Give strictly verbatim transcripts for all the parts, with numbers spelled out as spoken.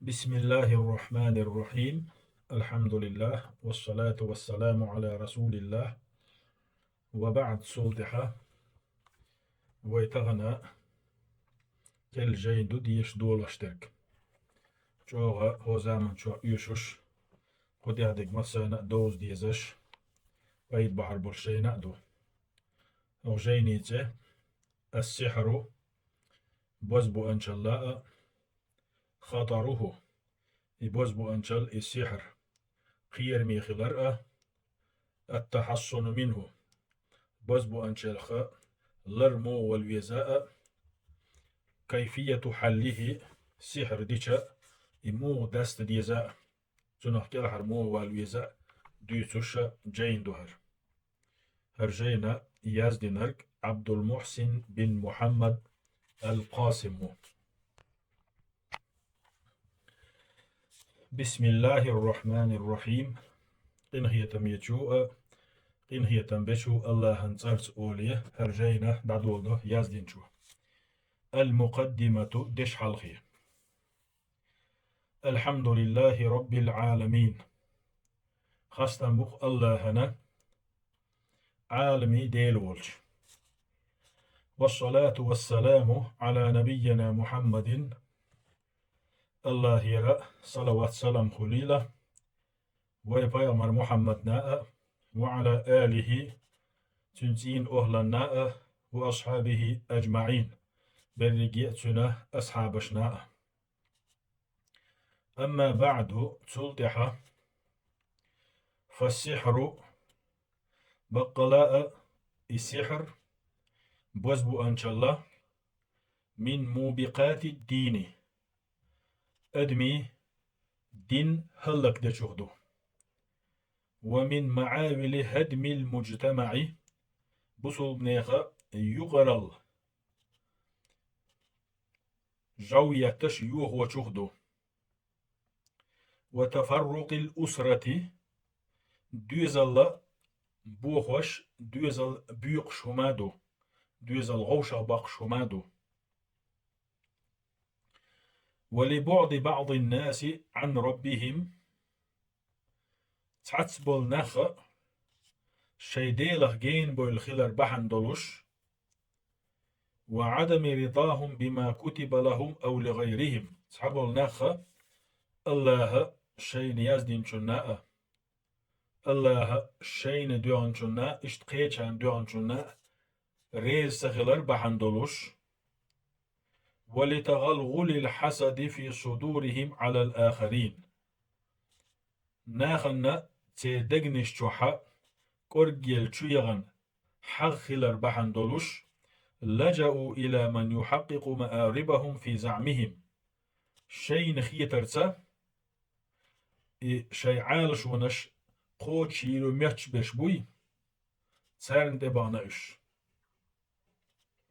بسم الله الرحمن الرحيم. الحمد لله والصلاة والسلام على رسول الله. وبعد, цул тӀехьа вай тахана кӀел жайна ду деша долаш дерг. ЧӀогӀа хӀо заман чу оьшуш, кху тӀехь дерг массарна а довза дезаш, пайда бахьар болуш жайна а ду. ХӀокху жайни цӀе: السحر, бозбуанчалла а, خطره, и бозбуанчалла, и сихьр, кхераме хилар а, التحصن منه, бозбуанчаллах лар муха вала веза а, كيفية حله, сихьр дича и муха даста деза а, цунах кӀелхьара муха вала веза а дуьйцуш жайна ду хӀара. ХӀара жайна яздинарг Ӏабдул-Мухьсин бин Мухьаммад ал-Къасим ву. بسم الله الرحمن الرحيم. Къинхетамечу а, къинхетам бечу АллахӀан цӀарца олий, хӀара жайна дӀадолдо яздинчо. المقدمة, дешхьалхе. الحمد لله رب العالمين. Хастам бу-кх АллахӀана, Ӏаламийн Дела волчу. والصلاة والسلام على نبينا محمد. АллахӀера салават-салам хуьлийла вай пайхамар Мухьаммадна а, وعلى آله, цуьнан цӀийнан охӀланна а, وأصحابه أجمعين, берриге а цуьнан асхьабашна а. أما بعد, цул тӀаьхьа, فالسحر, баккъала а и сихьр, бозбуанчалла, من موبقات الدين, адамийн дин хӀаллакдечух ду. ومن معاول هدم المجتمع, бусулбанехан юкъаралла жӀов етташ йохочух ду. وتفرق الأسرة, доьзал бохош, доьзал боькъуш хӀума ду, доьзал гӀовшах баккхуш хӀума ду. ولبعد بعض الناس عن ربهم, цхьацца болу нах а шайн Делах генабевлла хилар бахьана долуш, وعدم رضاهم بما كتب لهم أو لغيرهم, цхьаболу нах а АллахӀа шайна яздинчунна а, АллахӀа шайна доьгӀначунна а, иштта кхечарна доьгӀначунна а реза ца хилар бахьана долуш, ولتغلغل الحسد في صدورهم على الآخرين, нахана церан дегнаш чохь кӀорггел чу яхана хьагӀ хилар бахьана долуш, لجأوا إلى من يحقق مآربهم في زعمهم, шайна хетарца, и шайн Ӏалашонаш кхочушйийр ю моьттуш берш буй, царна тӀе бахана уьш.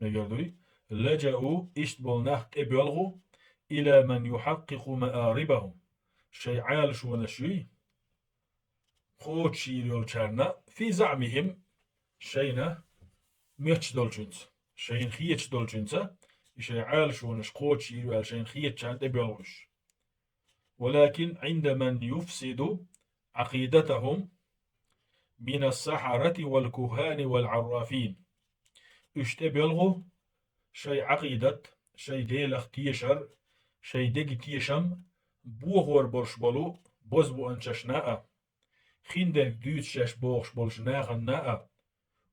Мегар дуй, لجأوا, иштта болу нах тӀебоьлху, إلى من يحقق مآربهم, шайн Ӏалашонаш юй кхочушйийр йолчарна, في زعمهم, шайна моьттуш долчуьнца, шайна хеташ долчуьнца, и шайн Ӏалашонаш кхочушйийр ю аьлла шайна хетачарна тӀебоьлху уьш. ولكن عند من يفسد عقيدتهم من السحرة والكهان والعرافين. Уьш тӀебоьлху шайн Ӏакъидат, шайн Делах тешар, шайн деган тешам бохор болуш болу бозбуанчашна а, хиндерг дуьйцуш еш бохуш болчу нахана а,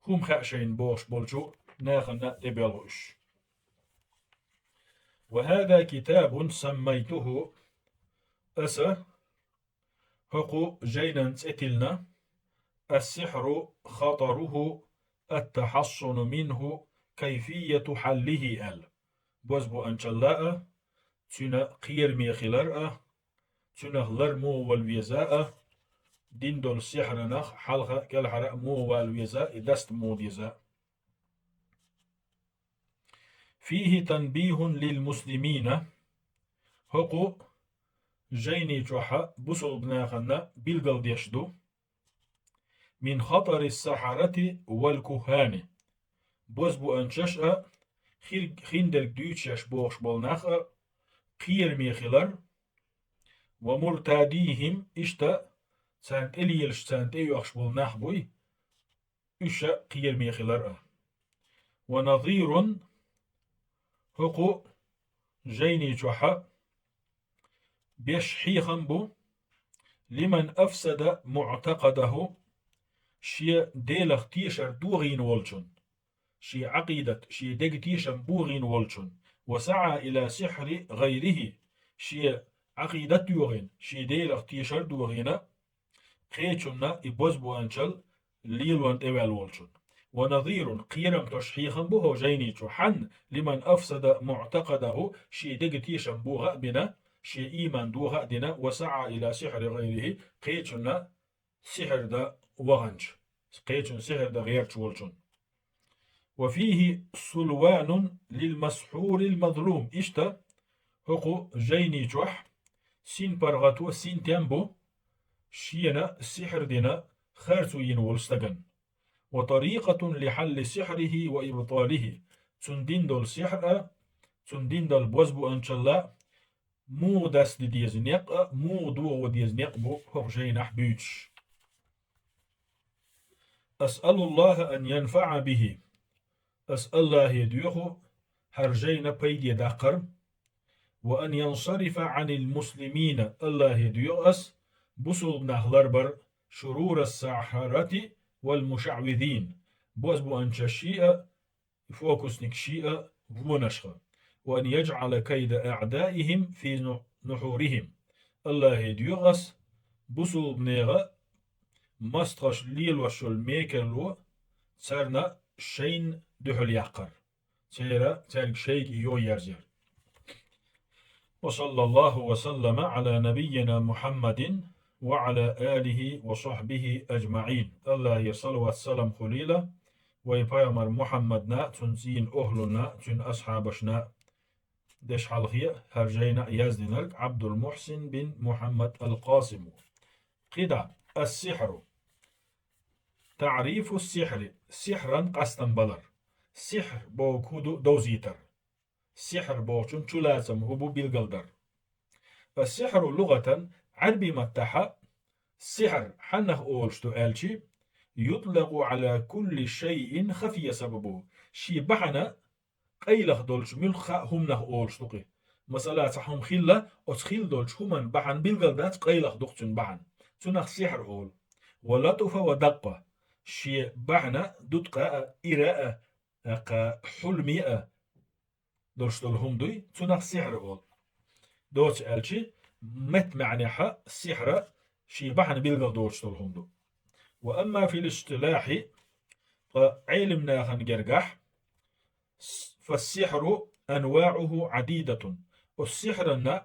хӀума хаьа шайна бохуш болчу нахана а тӀебоьлху уьш. وهذا كتاب سميته, аса хӀокху жайнан цӀе тиллина, السحر خطره التحصن منه كيفية حله аьлла. Бозбуанчалла а, цуьнан кхераме хилар а, цуьнах лар муха вала веза а, дина долу сихьранах хьалха а кӀелхьара а муха вала веза а, и даста муха деза а. فيه تنبيه للمسلمين, хӀокху жайни чохь бусулба нахана билгалдеш ду, من خطر السحرة والكهان, бозбуанчаш а, хир-, хиндерг дуьйцуш еш бохуш болу нах а кхераме хилар, ومرتاديهم, иштта царна тӀе лелаш, царна тӀе йоьхуш болу нах буй, уьш а кхераме хилар а. ونظير, хӀокху жайни чохь а беш хьехам бу, لمن أفسد معتقده, шен Делах тешар дохийна волчун, шен Ӏакъидат, шен дега тешам бохийна волчун, وسعى إلى سحر غيره, шен Ӏакъидат йохийна, шен Делах тешар дохийна, кхечунна и бозбуанчалла лелонна тӀеваьлла волчун. ونظير, кхерам тосуш хьехам бу хӀокху жайни чу, хьанна, لمن أفسد معتقده, шен дега тешам боха а бина, шен ийман доха а дина, وسعى إلى سحر غيره, кхечунна сихьр дан ваханчу, кхечунна сихьр дан гӀерташ волчун. وفيه سلوان للمسحور المظلوم. Иштта хӀокху жайни чохь синпаргӀато, синтем бу шена сихьр дина харцо йина волу стагана. وطريقة لحل سحره وإبطاله. Цунна дина долу сихьр а, цунна дина долу бозбуанчалла а муха дасде деза некъ а, муха дохо деза некъ бу хӀокху жайнахь буьйцуш. أسأل الله أن ينفع به. Ас Аллахье доьху хӀара жайна пайде даккхар. وأن ينصرف عن المسلمين. Аллахье доьху ас бусулба нах ларбар, شرور السحرة والمشعوذين. Бозбуанчаш шиъ а, фокусник шиъ а вонашха. وأن يجعل كيد أعدائهم في نحورهم. Аллахье доьху ас бусулба нехан мастхаш лелош йолу мекарло царна шайна дуьхьал яккхар. Церан, цаьрга шайга йо ерзар. وصلى الله وسلم على نبينا محمد وعلى آله وصحبه أجمعين. Аллахьера салават-салам хуьлийла вай пайхамар Мухьаммадна, цуьнан цӀийнан охӀлунна, цуьнан асхьабашна. Деш хьалхе хӀара жайна яздинарг Ӏабдул-Мухьсин бин Мухьаммад ал-Къасим ву. КхидӀа, ас-сихьру. ТаӀрифу сихьри, сихьран къастам балар. Сихьр бохург хӀун ду довзийтар. Сихьр бохучун чулацам хӀун бу билгалдар. Ас-сихьру лугӀатан, Ӏарби маттахьа сихьр хьаннах олуш ду аьлчи, ютлакъу Ӏала кулли шайин хафия сабабу, шен бахьана къайлаха долчу муьлхха а хӀуманах олуш ду-кх и. Масала, цхьа хӀума хилла, оцу хилла долчу хӀуманан бахьана билгал дац, къайлаха ду-кх цуьнан бахьана. Цунах сихьр олу. Ва латуфа ва даккъа. Шен бахьана дуткъа а, ира а, тӀаккха хьулме а долуш долу хӀума дуй, цунах сихьр олу. Доцу аьлчи, метта маьӀнехьа сихьра шен бахьана билгал доцуш долу хӀума ду. Ва амма фил истилахьи, ткъа Ӏелам нахана гергахь, فالسحر أنواعه عديدة. Оцу сихьранна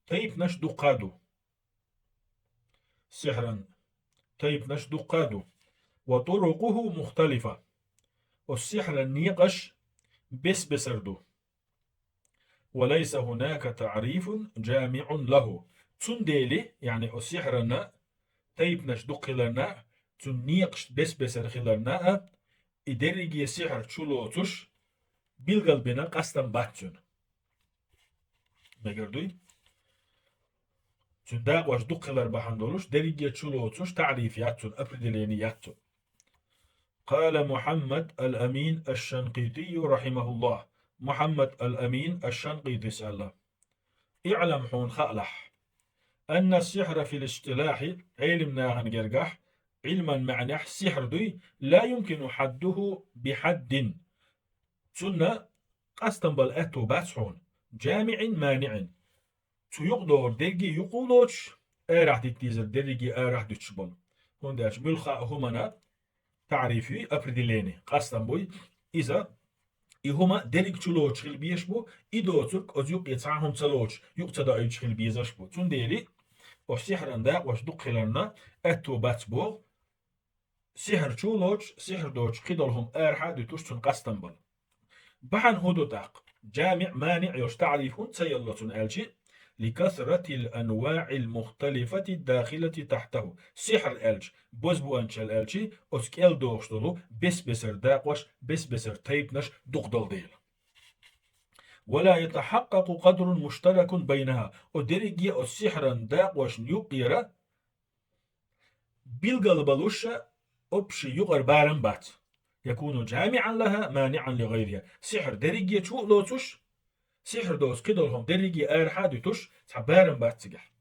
тайпанаш дуккха а ду. Сихьран тайпанаш дуккха а ду. وطرقه مختلفة. Оцу сихьран некъаш бес-бесар ду. وليس هناك تعريف جامع له. Цундела, яъни оцу сихьранна тайпанаш дуккха хиларна, цуьнан некъаш бес-бесар хиларна а, и дерриге сихьр чулоцуш, билгал бина къастам бац цуьнан. Мегар дуй? Цуьнан дакъош дуккха хилар бахьана долуш, дерриге чулоцуш таӀриф яц цуьнан, определение яц цуьнан. قال محمد الأمين الشنقيطي رحمه الله. Мухьаммад ал-Амин аш-Шанкъитис аьлла: اعلم, хьуна хаалахь, أن السحر في الاصطلاح, Ӏелам нахана гергахь, Ӏилман маьӀнехь сихьр дуй, لا يمكن حده بحد. Цунна къастам бала аьтто бац хьуна. جامع مانع. Цу юкъадогӀур дерриге юкъа лоцуш, арахь дита дезар дерриге арахь дуьтуш болу. ХӀунда аьлча муьлхха а хӀуманна таӀриф юй, определение, къастам буй. Иза, и хӀума дерриг чулоцуш хила безаш бу, и доцург оцу юкъе цхьа а хӀума ца лоцуш, юкъа ца доуьйтуш хила безаш бу. Цундела оцу сихьран дакъош дуккха хиларна аьтто бац боху, сихьр чулоцуш, сихьр доцуш кхидолу хӀума арахьа а дуьтуш цунна къастам бала. Бахьана хӀун ду тӀаккха? جامع مانع йолуш таӀриф хӀунда ца елла цунна аьлчи, لكثرة الأنواع المختلفة الداخلة تحته. Сихьр аьлча, бозбуанчалла аьлчи, оцу кӀел догӀуш долу бес-бесар дакъош, бес-бесар тайпанаш дукха долу дела. ولا يتحقق قدر مشترك بينها. О дерриге а о сихьран дакъошна юкъера билгалбалуш общий юкъара барам бац. يكون جامعا لها مانعا لغيرها. Сихьр дерриге чу а лоцуш, сихьр доцу кхидолу хӀума дерриге арахьа а дуьтуш, цхьа барам бац цигахь.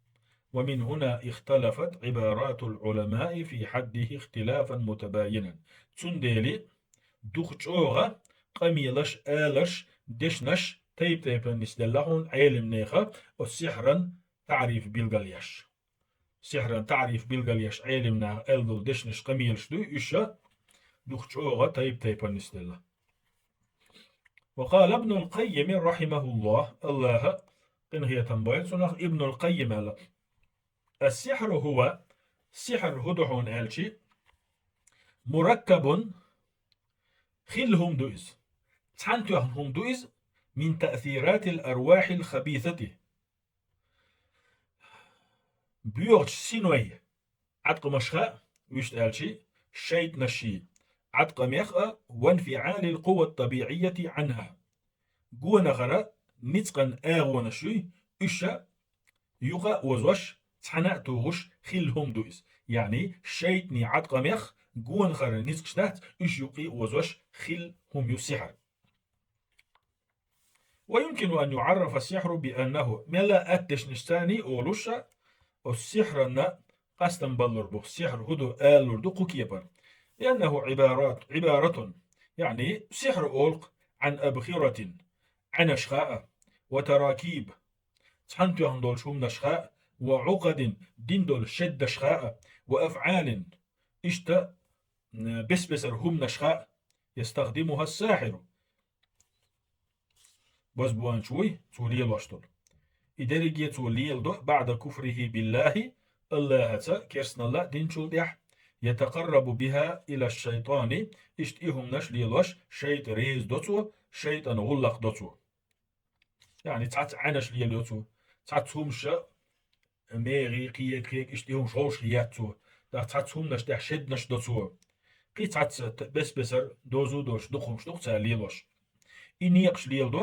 ومن هنا اختلفت عبارات العلماء في حده اختلافا متباينا. Цундела дукха чӀогӀа къамелаш, аларш, дешнаш тайп-тайпана нисделла хьуна Ӏелимнеха оцу сихьран таӀриф билгал еш. Сихьран таӀриф билгал еш Ӏелимнаха аьлла долу дешнаш къамелаш дуй, уьш а дукха чӀогӀа тайп-тайпана нисделла. وقال ابن القيم رحمه الله, Аллаха къинхетам бойла цунах, Ибнул Къаййим аьлла: السحر هو, сихьр хӀун ду хьуна аьлчи, مركب, хилла хӀума ду иза, цхьаьнатоьхна хӀума ду иза, من تأثيرات الأرواح الخبيثة, боьхачу синойн Ӏаткъамашха а, вуьшта аьлчи, шайтӀанашийн Ӏаткъамех а, وانفعال القوى الطبيعية عنها, гонахара ницкъан агӀонаш юй, уьш а юкъа а озош, цхьаьна а тухуш хилла хӀума ду иза. Яъни шайтӀанийн Ӏаткъамех гонахара ницкъаш дац, уьш юкъа а озош хилла хӀума ю сихьр. ويمكن أن يعرف السحر بأنه, мелла а атта дешнашца а олуш, оцу сихьранна къастам баллур бу, сихьр хӀун ду алалур ду кху кепара. لأنه عبارات, عبارة, яъни сихьр олу-кх, عن أبخرة, Ӏаьнашха а, وتراكيب, цхьаьнатоьхна долчу хӀуманашха а, وعقد, дина долу шеддашха а, وأفعال, иштта, м, бес-бесара хӀуманашха а, يستخدمها الساحر, бозбуанча вуй цо лелош долу. И дерриге а цо леладо بعد كفره بالله, Аллахьаца керстаналла а динчул тӀаьхьа, يتقرب بها إلى الشيطان, иштта и хӀуманаш лелош шайтӀа реза до цо, шайтӀана гӀуллакх до цо. Яъни цхьацца Ӏаьнаш лелайо цо, цхьацца хӀумаша мегӀий, кхега-кхега иштта и хӀумаш ховшахъяц цо, тӀаккха цхьацца хӀуманаш тӀехь шеднаш до цо. Кхин цхьацца т-, бес-бесара дозу а доцуш дукха хӀумаш ду-кх цара лелош. И некъаш леладо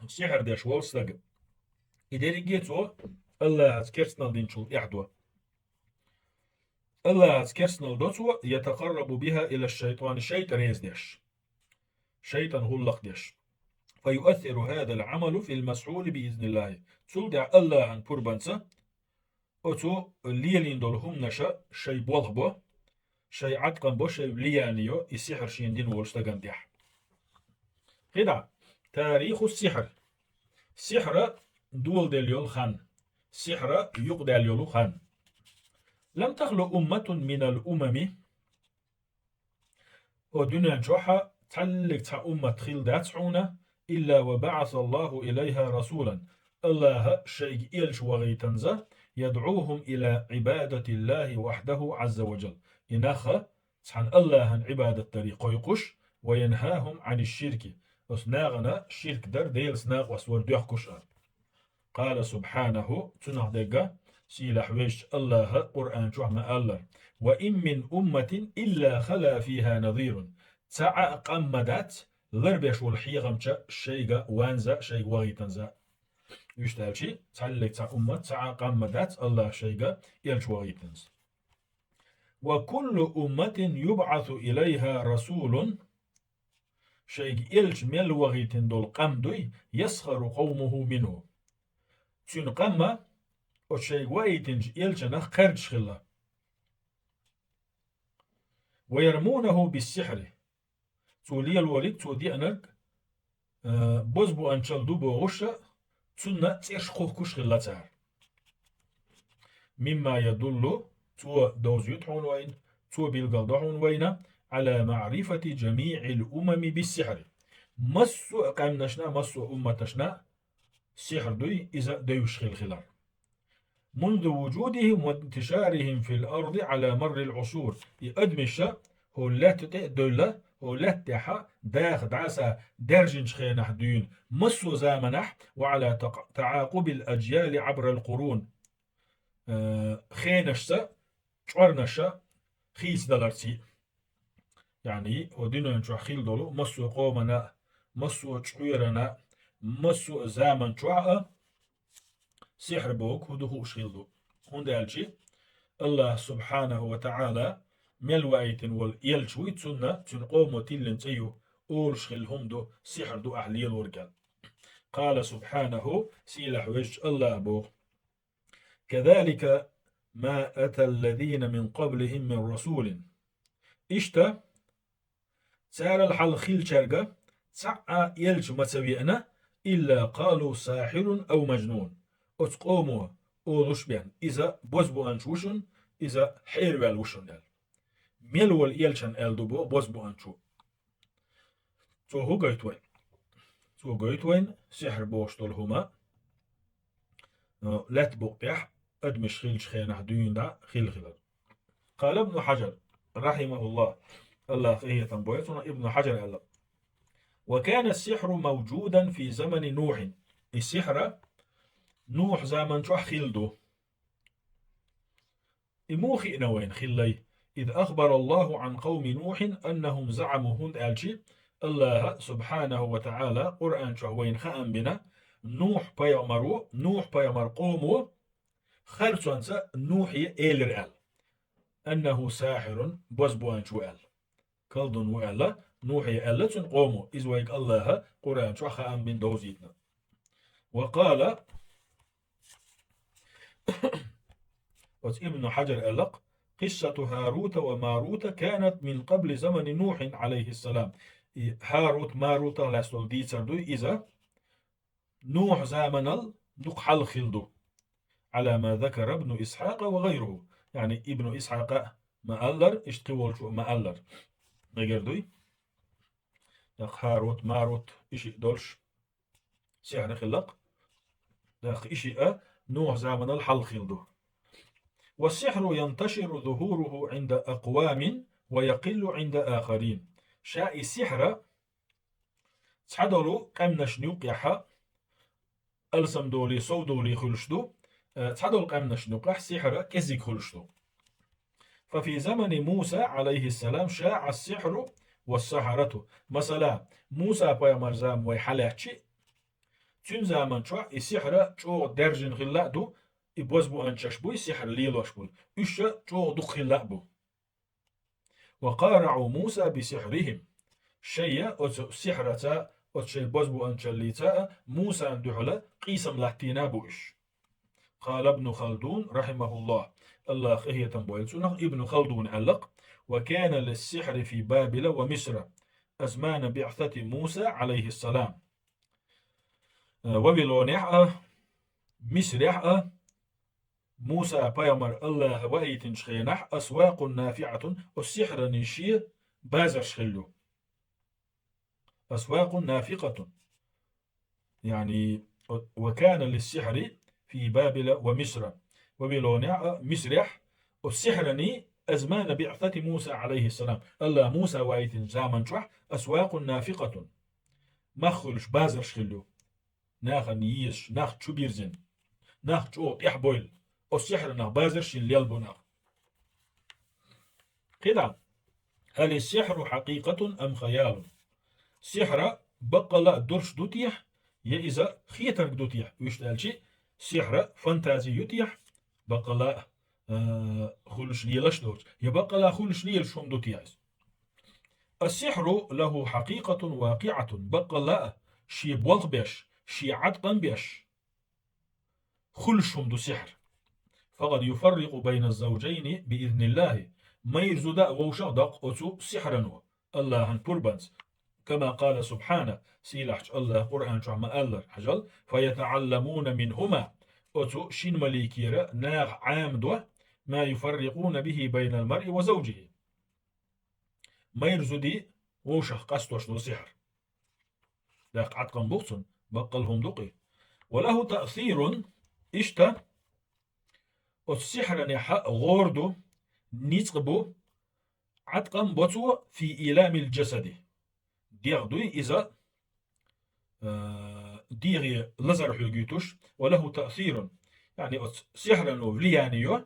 сихьр деш волу стаг. И дерриге а цо Аллахьаца керстаналла динчул тӀаьхьа до. Аллахьаца керстаналла до цо, يتقرب بها إلى الشيطان, шайтӀа реза деш, шайтӀана гӀуллакх деш. فيؤثر هذا العمل في المسحور بإذن الله. Цул тӀаьхьа Аллахьан пурбанца оцу лелийна долу хӀуманаша шайн болх бо, шайн Ӏаткъам бо, шайн влияние йо и сихьр шена дина волчу стагана тӀехь. ХӀинца, تاريخ السحر. Сихьра доладелла йолу хан. Сихьра юкъадаьлла йолу хан. لم تخل أمة من الأمم. О дуьнен чохь а цхьаллиг цхьа уммат хилла дац хьуна, إلا وبعث الله إليها رسولا. Аллаха шайга элча вахийтанза, يدعوهم إلى عبادة الله وحده عز وجل. И нах а цхьана Аллахьан Ӏибадат даре кхойкхуш, وينهاهم عن الشرك. Оцу нахана ширк дар, Делаца накъост вар доьхкуш а. قال سبحانه, цунах дерг а, сийлахь везачу Аллаха Къуръан чохь ма-аллара: وإن من أمة إلا خلا فيها نذير. Цхьа а къам ма дац, ларбеш волу хьехамча шайга ванза, шайга вахийтанза. Вуьшта аьлчи, цхьаллиг цхьа уммат, цхьа а къам ма дац, Аллаха шайга элча вахийтанза. وكل أمة يبعث إليها رسول. Шайга элча мел вахийтина долу къам дуй, يسخر قومه منه. Цуьнан къам а оцу шайга вахийтинчу элчанах кхаьрдаш хилла. ويرمونه بالسحر. Цо лелориг, цо деанарг, э, бозбуанчалла ду бохуш а, цунна цӀераш кхухкуш хилла цара. مما يدل, цо довзуьйту хьуна вайна, цо билгал до хьуна вайна, على معرفة جميع الأمم بالسحر. Массо а къаьмнашна, массо а умматашна сихьр дуй, иза девзаш хилла хилар. منذ وجودهم وانتشارهم في الأرض على مر العصور. И адамаша хӀокху лаьтта тӀе а девлла, хӀокху лаьтта тӀехь а даха дӀаса даьржинчу хенахь дуьйна массо а заманахь, وعلى تق-, تعاقب الأجيال عبر القرون. Э, хенашца чкъурнаша хийцадаларций. яъни, хӀо дуьнен чохь хилла долу массо а къомана, массо а чкъоьрана, массо а заман чохь а сихьр боху хӀу ду хууш хилла ду. ХӀунда аьлча, Аллах субхьанаху ва таӀала мел ваийтина волу элча вуй, цунна, цуьнан къомо тиллина цӀе ю, олуш хилла хӀума ду, сихьр ду ахь лелоргал. Къала субхьанаху, сийлахь везачу Аллах боху: «Казалика ма аталлазина мин къаблихим мин расулин». Иштта, царал хьалха хиллачаьрга цхьа а элча ма ца веана, илла къалу сахьирун ав мажнун. Оцу къомо олуш бен, иза бозбуанча ву шун, иза хьерваьлла ву шун аьлла. Мел волу элчан аьлла ду боху бозбуанчо. Цо хӀу гойту вайн? Цо гойту вайн сихьр бохуш долу хӀума, э, лаьтта букъ тӀехь адамаш хиллачу хенахь дуьйна дӀа хилла хилар. Къала Ибну Хьаджар, рахьимахуллах, Аллах къинхетам бойла цунах, Ибну Хьаджар аьлла: «Ва кана сихьру мавджудан фи замани Нухьин». И сихьра Нухь заман чохь хилла ду. И муха хиъна вайна хиллай? «Из ахбара Аллаху Ӏан къавми Нухьин аннахум заӀаму», хӀунда аьлча Аллаха, субхьанаху ва таӀала, Къуръан чохь вайна хаам бина, Нухь пайхамаро, Нухь пайхамар къомо харцонца Нухье элира аьлла: «Аннаху сахьирун», бозбуанча ву аьлла. Колдун ву аьлла, Нухье аьлла цуьнан къомо, иза вайга Аллаха Къуръан чохь хаам бина довзийтина. Ва къала, оцу Ибну Хьаджар аьлла-кх: «Къиссату ХӀарута ва Марута канат мин къабли замани Нухьин, Ӏалайхиссалам». И ХӀарут, Марутах лаьцна долу дийцар дуй иза, Нухь заманал дукха хьалха хилла ду. Ӏала ма закара Ибну Исхьакъа ва гӀайруху. Яъни Ибну Исхьакъа ма-аллара, иштта кхин волчо ма-аллара. Мегар дуй? ТӀаккха ХӀарут, Марут, и шиъ долуш сихьр хилла-кх. ТӀаккха и шиъ а Нухь заманал хьалха хилла ду. «Ва сихьру янташиру зухуруху Ӏинда акъвамин ва якъиллу Ӏинда ахарин». Ша и сихьра цхьадолу къаьмнашна юккъехь а, алсамдолий, совдолий хуьлуш ду, э, цхьадолу къаьмнашна юккъехь сихьра кӀезиг хуьлуш ду. «Фа фи замани Муса, Ӏалайхиссалам, шаӀа сихьру ва сахьарату». Масала, Муса пайхамар зама вай хьалаьцчи, цуьнан заман чохь и сихьра чӀогӀа даьржина хилла а ду, и бозбуанчаш буй, сихьр лелош буй, уьш а чӀогӀа дукха хилла а бу. «Ва къараӀу Муса би сихьрихим». Шайя оцу сихьраца, оцу шайн бозбуанчаллица а Мусан дуьхьала къийсам латтийна бу уьш. Къала Ибну Халдун, рахьимахуллах, Аллах къинхетам бойла цунах, Ибну Халдуна аьлла-кх: «Ва кана лиссихьри фи Бабила ва Мисра азмана биъсати Муса, Ӏалайхиссалам». Э, Вавилонехь а, Мисрехь а, Муса пайхамар Аллаха ваийтинчу хенахь, асвакъун нафиъатун, оцу сихьранийн шен базарш хилла ю. Асвакъун нафикъатун. Яъни, ва кана лиссихьри фи Бабила ва Мисра. Вавилонехь а, Мисрехь, оцу сихьранийн азмана биъсати Муса, Ӏалайхиссалам. Аллаха Муса ваийтинчу заман чохь асвакъун нафикъатун. Мах хуьлуш базарш хилла ю. Нахана езаш, нах чубирзина, нах чӀогӀа тӀаьхьабойла, оцу сихьранах базарш йина лелла бу нах. КхидӀа: «Хьали сихьру хьакъикъатун ам хаялун?» Сихьра баккъала а долуш ду техьа, я иза хетарг ду техьа? Вуьшта аьлчи, сихьра фантази ю техьа, баккъала а, э, хуьлуш лелаш доцуш, я баккъала а хуьлуш лелаш хӀума ду техьа иза? «Ас-сихьру лаху хьакъикъатун вакъиъатун», баккъала а, шен болх беш, шен Ӏаткъам беш, хуьлуш хӀума ду сихьр. «Факъад юфаррикъу байна завжайни би изниллахи». Майра зуда а, вовшах а доккху оцу сихьрано, Аллахьан пурбанца. Кама къала субхьана, сийлахьчу Аллаха Къуръан чохь ма-аллара, хьажал: «ФаятаӀалламуна минхума». Оцу шин маликера наха Ӏамадо: «Ма юфаррикъуна бихи байнал маръи ва завжихи». Майра зуди вовшах къастош долу сихьр. ДӀаккха Ӏаткъам бу-кх цунна, баккъал хӀума ду-кх и. «Ва лаху таъсирун», иштта, оцу сихьранехь а гӀора ду, ницкъ бу, Ӏаткъам бо цо, «фи иламил джасади». ДегӀ дуй иза, э, дегӀе лазар хьоьгуьйтуш, «ва лаху таъсирун». Яъни оцу сихьрано влияние йо,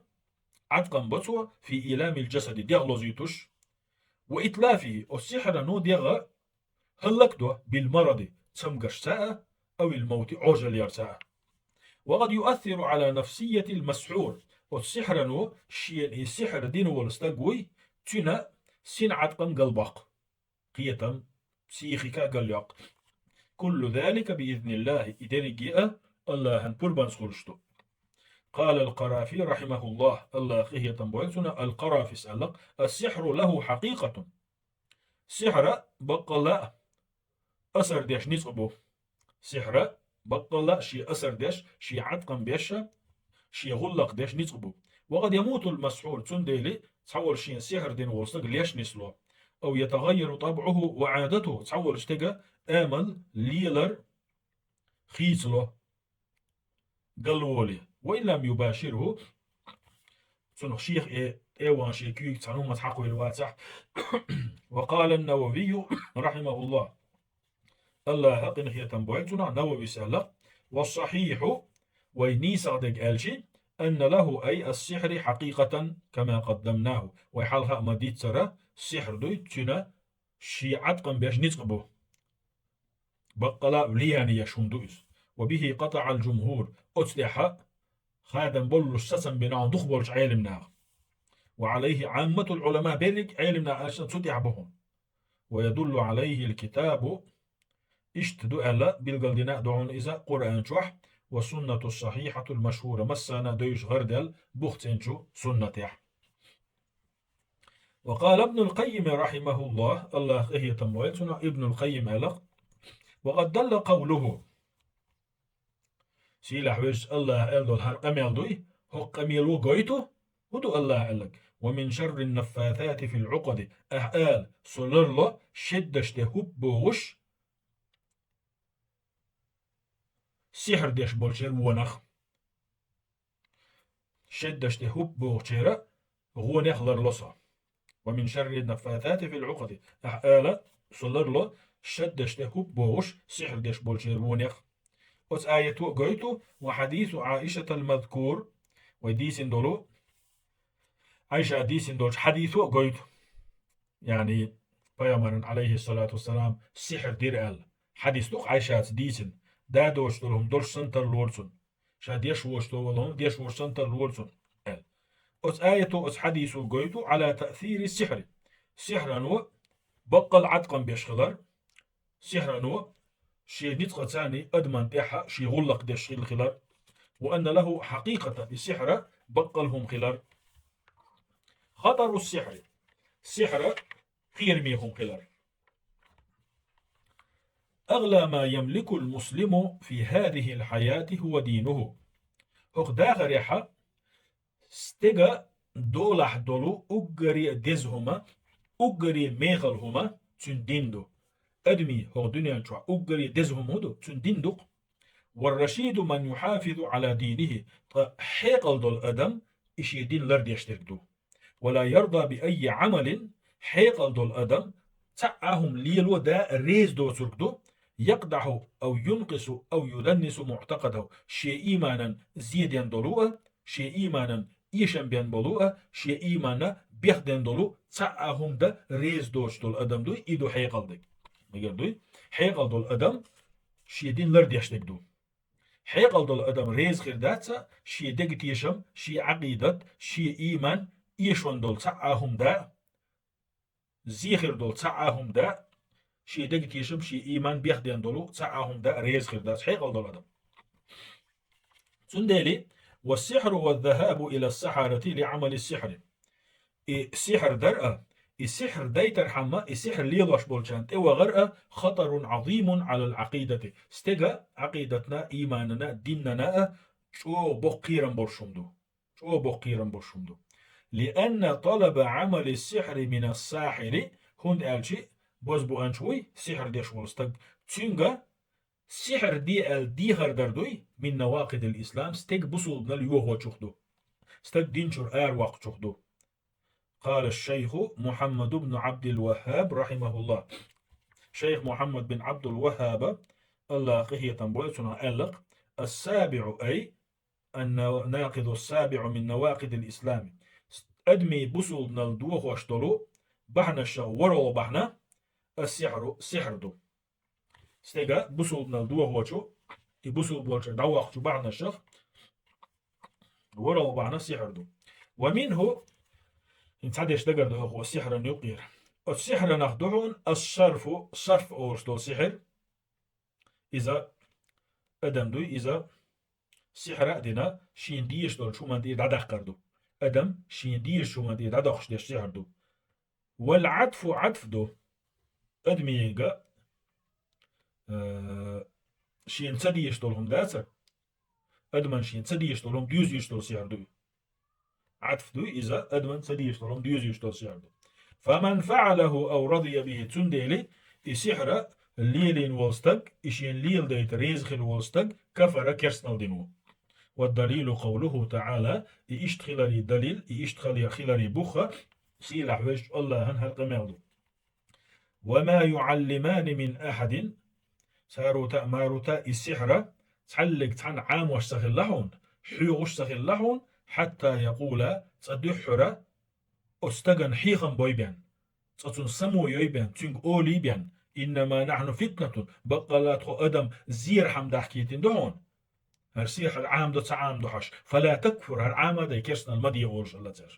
Ӏаткъам бо цо, «фи иламил джасади», дегӀ лозуьйтуш, وإتلافه, оцу сихьрано дегӀ хӀаллакдо, بالمرض, цамгаршца а, أو الموت, Ӏожаллерца а. وقد يؤثر على نفسية المسحور. Оцу сихьрано шена и сихьр дина волу стаг вуй, цуьнан син Ӏаткъам галбоккху. Кхетам, психика а галйоккху. كل ذلك بإذن الله, и дерриге а АллахӀан пурбанца хуьлуш ду. قال القرافي رحمه الله, АллахӀа къинхетам бойла цунна, Ал-Къарафис аьлла: السحر له حقيقة. Сихьра баккъалла а асар деш ницкъ бу. Сихьра баккъалла а шен асар деш, шен Ӏаткъам беш, шен гӀуллакх деш ницкъ бу. وقد يموت المسحور, цундела цхьаволу шена сихьр дина волу стаг леш нисло. أو يتغير طبعه وعادته, цхьаволчу стеган амал, лелар хийцало, галволе. وإن لم يباشره, цунах шех э тӀе а вахана шен куьйга цхьана хӀуманца хьакхавелла вацахь. وقال النووي رحمه الله, АллахӀа къинхетам бойла цунах, Нававис аьлла: والصحيح, вай нийсагӀа дерг аьлча, أن له أي السحر حقيقة كما قدمناه, вай хьалха а ма-дийццара, сихьр дуй, цуьнан шен Ӏаткъам беш ницкъ бу. Баккъалла а влияние еш хӀума ду иза. وبه قطع الجمهور, оцу тӀехь хадам боллуш сацам бина хьуна дукхахболчу Ӏелимнаха. وعليه عامة العلماء, берриг а Ӏелимнаха аьлча цу тӀехь бу хьуна. ويدل عليه الكتاب, иштта ду аьлла, билгалдина а ду хьуна иза Къуръан чохь, والسنة الصحيحة المشهورة, массарна а девзаш гӀарадаьлла бух цӀеначу суннатехь. وقال ابن القيم رحمه الله, АллахӀа къинхетам бойла цунах, Ибнул Къаййим аьлла: وقد دل قوله. Сийлахь везачу АллахӀа аьлла долу хӀара къамел дуй, хӀокху къамело гойту, хӀун ду АллахӀа аьлларг: ومن شر النفاثات في العقد, ахьа ала, со ларло шеддаш тӀе хӀуп бохуш, сихьр деш болчеран вонах. Шеддаш тӀе хӀуп бохучеран вонех ларло со. ومن شر النفاثات في العقد. Ахьа ала, со ларло шеддаш тӀе хӀуп бохуш, сихьр деш болчеран вонех. Оцу аято а гойту, وحديث عائشة المذكور, вай дийцина долу, Ӏайша дийцина долчу хьадисо а гойту. Яъни, пайхамарна, Ӏалайхиссалату вассалам, сихьр дира аьлла. Хьадис ду-кх Ӏайшаца дийцина, да доцуш долу хӀума долуш санна тарлора цунна. Ша деш воцуш долу хӀума деш воцуш санна тарлора цунна аьлла. Оцу аято, оцу хьадисо гойту على تأثير السحر. Сихьрано баккъал Ӏаткъам беш хилар, сихьрано шен ницкъаца а адаман тӀехь шен гӀуллакх деш хилла хилар. وأن له حقيقة, и сихьра баккъал хӀума хилар. خطر السحر. Сихьра кхераме хӀума хилар. أغلى ما يملك المسلم في هذه الحياة هو دينه. ХӀокху дахарехь стеган долахь долу уггаре а деза хӀума, уггаре а мехала хӀума цуьнан дин ду. Адамийн хӀокху дуьнен чохь уггаре а деза хӀума хӀун ду? Цуьнан дин ду-кх. والرشيد من يحافظ على دينه, ткъа хьекъал долу адам и шен дин лардеш дерг ду. ولا يرضى بأي عمل, хьекъал долу адам цхьа а хӀума лело а, реза доцург ду, يقدح أو ينقص أو يدنس معتقده, шен ийманан зен ден долу а, шен ийманан эшам бен болу а, шен ийманна бехден долу цхьа а хӀума дан реза доцуш долу адам дуй, и ду хьекъал дерг. Мегар дуй? Хьекъал долу адам шен дин лардеш дерг ду. Хьекъал долу адам реза хир дац а, шен деган тешам, шен Ӏакъидат, шен ийман эшон долу цхьа а хӀума дан, зен хир долу цхьа а хӀума дан, шен деган тешам, шен ийман бехден долу цхьа а хӀума дан реза хир дац хьекъал долу адам. Цундела: والسحر والذهاب إلى السحرة لعمل السحر. И сихьр дар а, и сихьр дайтархьама, и сихьр лелош болчарна тӀе вахар а خطر عظيم على العقيدة. Стеган Ӏакъидатна, ийманана, диннана а чӀогӀа боккха кхерам болуш хӀума ду. ЧӀогӀа боккха кхерам болуш хӀума ду. لأن طلب عمل السحر من الساحر, хӀунда аьлча бозбуанча вуй, сихьр деш волу стаг, цуьнга сихьр де аьлла дехар дар дуй, من نواقض الإسلام, стеган бусулбанал йохочух ду. Стаг дин чуьра аравоккхучух ду. قال الشيخ محمد بن عبد الوهاب رحمه الله. Шайх Мухьаммад бин Ӏабдул-ВаххӀаба, АллахӀа къинхетам бойла цунах, аьлла-кх: السابع أي الناقض السابع من نواقض الإسلام. Адамийн бусулбанал дохош долу бахьанашах ворхӀалгӀа бахьана ас-сихьру, сихьр ду. Стеган бусулбанал дохочу, и бусулба волчуьра дӀавоккхучу бахьанашах ворхӀалгӀа бахьана сихьр ду. Ва минху, хӀинца цхьа деш дагардоху сихьран юкъера. Оцу сихьранах ду хьуна ас-сарфу, сарф олуш долу сихьр. Иза адам дуй, иза сихьра а дина, шена дезаш долчу хӀуманна тӀера дӀадаккхар ду. Адам шена дезаш хӀуманна тӀера дӀадоккхуш деш сихьр ду. Вал Ӏатфу, Ӏатф ду. Адамига, э, шена ца дезаш долу хӀума дацара? Адаман шена ца дезаш долу хӀума доьзуьйтуш долу сихьр ду. Ӏатф ду иза, адаман ца дезаш долу хӀума доьзуьйтуш долу сихьр ду. Фаман фаӀалаху ав радия бихи, цундела и сихьра лелийна волу стаг, и шена леладайта реза хилла волу стаг, кафара, керстанал дина ву. Ва далилу къавлуху таӀала, и иштта хиларе далил, и иштта хиларе, хиларе бух, сийлахь везачу АллахӀан хӀара къамел ду. Ва ма юӀаллимани мин ахьадин, Сарута а, Марута а, и сихьра цхьаьллиг цхьаьна Ӏамош ца хилла хьуна, хьоьгӀуш ца хилла хьуна, хьатта якъула, цкъа дуьххьара оцу стагана хьехам бой бен, цкъа цунна само йой бен, цуьнга олий бен: «Иннама нахьну фитнатун», баккъалла тхо адам зерхьама дахкийтина ду хьуна. ХӀара сихьр Ӏамадо ца Ӏамадо хьаш, фала такфур, хӀара Ӏамадай, керстанал ма де олуш аьлла цара.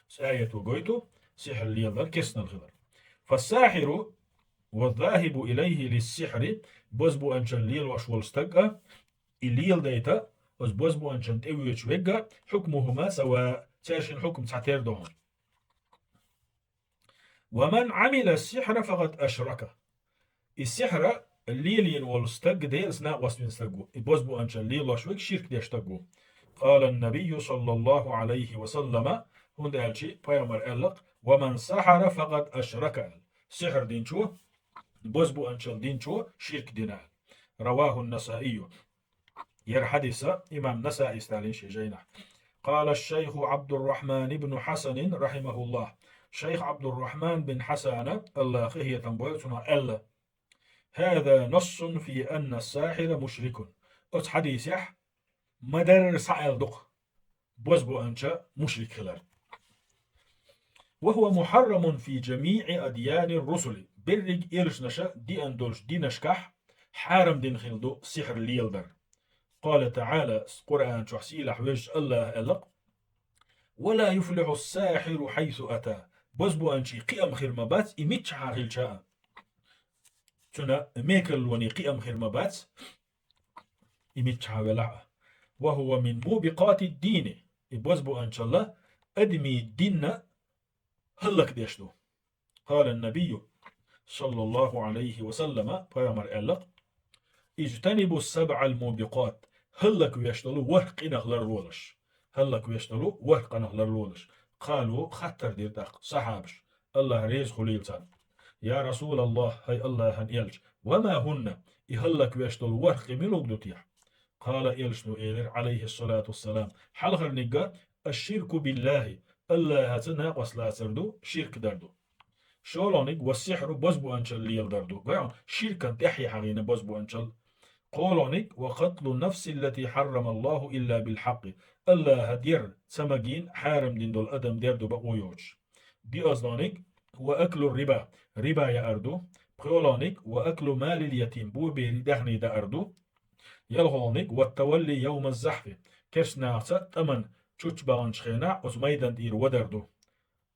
Цу аято гойту сихьр леладар керстанал хилар. Фассахьиру ва захибу илайхи лиссихьри, бозбуанчалла лелош волу стаг а, и леладайта оцу бозбуанчан тӀе воьдуш вегга, хьукмухума сава, цаьршин хьукм цхьатера ду хьуна. Ва ман Ӏамила сихьра факъад ашрака. И сихьра лелийна волу стаг Делаца накъост вина стаг ву. И бозбуанчалла лелош верг ширк деш стаг ву. Къала набийю саллаллаху Ӏалайхи ва саллама, хӀунда аьлча пайхамар аьлла-кх: «Ва ман сахьара факъад ашрака», – аьлла. Сихьр динчо, бозбуанчалла динчо ширк дина аьлла. Раваху Насаию. ХӀара хьадис имам Насаис далийна шен жайнахь. Къала шайху Ӏабдуррахьман ибн Хьасанин, рахьимахуллахь. Шайх Ӏабдуррахьман бин Хьасана, АллахӀа къинхетам бойла цунах, аьлла: «Хаза нассун фи анна сахьира мушрикун». Оцу хьадисехь ма-дарра схьааьлла ду-кх бозбуанча мушрик хилар. «Ва хува мухьаррамун фи жамиӀи адьяни русули». Берриг элчанаша деана долчу динашкахь хьарам дина хилла ду сихьр леладар. Къала таӀала, Къуръан чохь сийлахь везачу АллахӀа аьлла-кх: «Ва ла юфлихьу сахьиру хьайсу ата». Бозбуанчий кхиам хир ма бац, и миччахьа хилча а. Цуьнан мекарлоний кхиам хир ма бац, и миччахьа велахь а. «Ва хува мин мубикъати дини». И бозбуанчалла адамийн динна хӀаллакдеш ду. Къала набийю, саллаллаху Ӏалайхи ва саллама, пайхамар аьлла-кх: «Ижтанибу сабъал мубикъат». ХӀаллаквеш долу ворхӀ къинах ларлолаш. ХӀаллаквеш долу ворхӀ къинах ларлолаш. Къалу, хаттар дира тӀаккха сахьабаш, АллахӀ реза хуьлийла царна: «Я РасулаллахӀ, хӀай АллахӀан элча, ва ма хӀунна, и хӀаллаквеш долу ворхӀ къи мила ду техьа?» Къала, элчано элира, Ӏалайхиссалату вассалам: «Хьалхарниг а, аш-ширку биллахӀи, АллахӀаца накъост лацар ду, ширк дар ду. ШолгӀаниг, ва сихьру, бозбуанчалла леладар ду». Гой хьуна, ширкан тӀаьхье хьахийна бозбуанчалла. КхоалгӀаниг, ва къатлу нафсиллати хьаррамаллаху илла билхьакъи, АллахӀа дер ца магийна хьарам дина долу адам дер ду бакъо йоцуш. ДиъазгӀаниг, ва аклу риба, риба яар ду. ПхоьалгӀаниг, ва аклу малил ятим, боберийн даьхний даар ду. ЯлхолгӀаниг, ва тавалли явмаз захьфи, керстанашца тӀаман чучча баханчу хенахь оцу майдан тӀера вадар ду.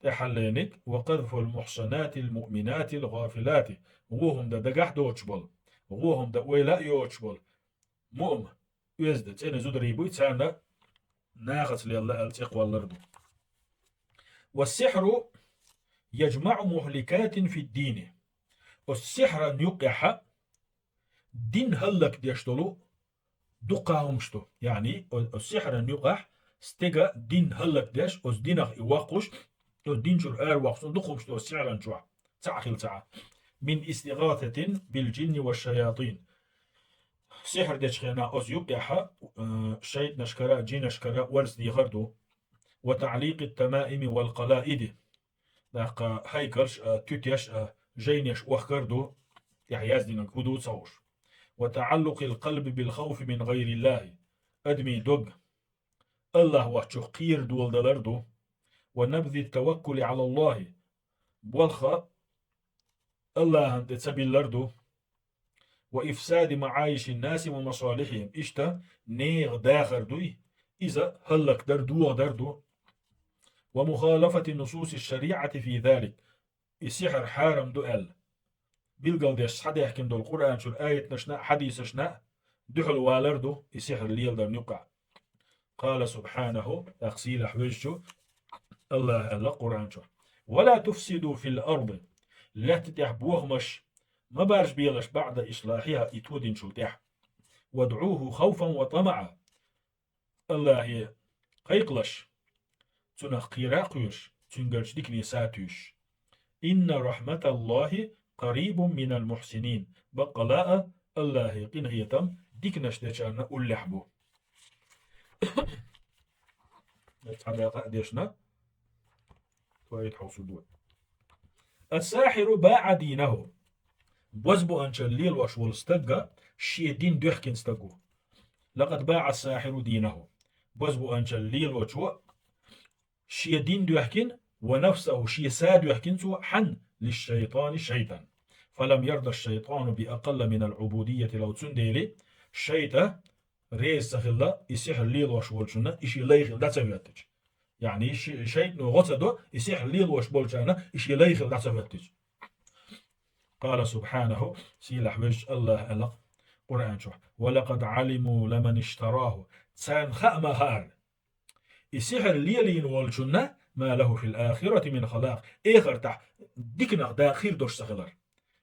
ТӀаьххьалланиг, ва къазфул мухьсанатил муъминатил гӀафилати, вон хӀума дан дагахь доцуш болу, вон хӀума дан ойла а йоцуш болу муъма, оьзда, цӀена зударий буй, царна нахаца лелла аьлла цӀе кхоллар ду. Ва сихьру яжмаӀу мухликатин фид-дини. Оцу сихьран юкъехьа дин хӀаллакдеш долу дуккха хӀумаш ду. Яъни, о-, оцу сихьран юкъахь стеган дин хӀаллакдеш, оцу динах и воккхуш, оцу дин чуьра аравоккхуш дукха хӀумаш ду оцу сихьран чохь, цхьаъ хилла ца Ӏа. Мин истигӀасатин бил жинни ва шаятин. Сихьр дечу хенахь оцу юкъехьа, э, шайтӀанашкара, жинашкара варз дехар ду. Ва таӀликъит тамаими вал къалаиди. ТӀаккха хӀайкалш а, туьтеш а, жайнеш охкар ду, тӀехь яздинарг хӀун ду ца хууш. Ва таӀаллукъил къалби бил хавфи мин гӀайриллахӀи. Адамийн дог АллахӀ воцчух кхера доладалар ду. Ва набзи таваккули Ӏалаллахи, болх Аллахьан тӀе ца биллар ду. وإفساد معايش الناس ومصالحهم, иштта нехан дахар дуй, иза хӀаллакдар, дохадар ду. ومخالفة نصوص الشريعة في ذلك, и сихьр хьарам ду аьлла билгалдеш схьадаьхкина долу Къуръан чуьра аяташна а, хьадисашна а дуьхьал валар ду и сихьр леладарна юккъехь. قال سبحانه, тӀаккха сийлахь везачу Аллахьа аьлла Къуръан чохь: ولا تفسدوا في الأرض, лаьтта тӀехь бохамаш ма баржабелаш, بعد إصلاحها, и тодинчул тӀаьхьа. وادعوه خوفا وطمعا, Аллахье кхайкхалаш, цунах кхера а кхоьруш, цуьнгалчу дикане са а туьйсуш. إن رحمة الله قريب من المحسنين, баккъала а Аллахье къинхетам диканаш дечарна уллехь бу. Цхьа дакъа а дешна, тоьйта хьовсур ду. الساحر باع دينه. Бозбуанчалла лелош волу стагга шен дин доьхкина стаг ву. لقد باع الساحر دينه. Бозбуанчалла лелочо шен дин доьхкина, ونفسه, шен са доьхкина цо, хьан, للشيطان, шайтан. فلم يرض الشيطان بأقل من العبودية له, цундела шайтан реза ца хилла и сихьр лелош волчунна и шен лай хила дӀа ца хӀоьттича. Яъни ши-, шайтано гӀо ца до и сихьр лелош болчарна и шен лай хила дӀа ца хӀоьттича. قال سبحانه, сийлахь везачу Аллахьа аьлла Къуръан чохь: ولقد علموا لمن اشتراه, царна хаа ма-хаара и сихьр лелийна волчунна, ما له في الآخرة من خلاق, эхартахь диканах дакъа хир долуш ца хилар.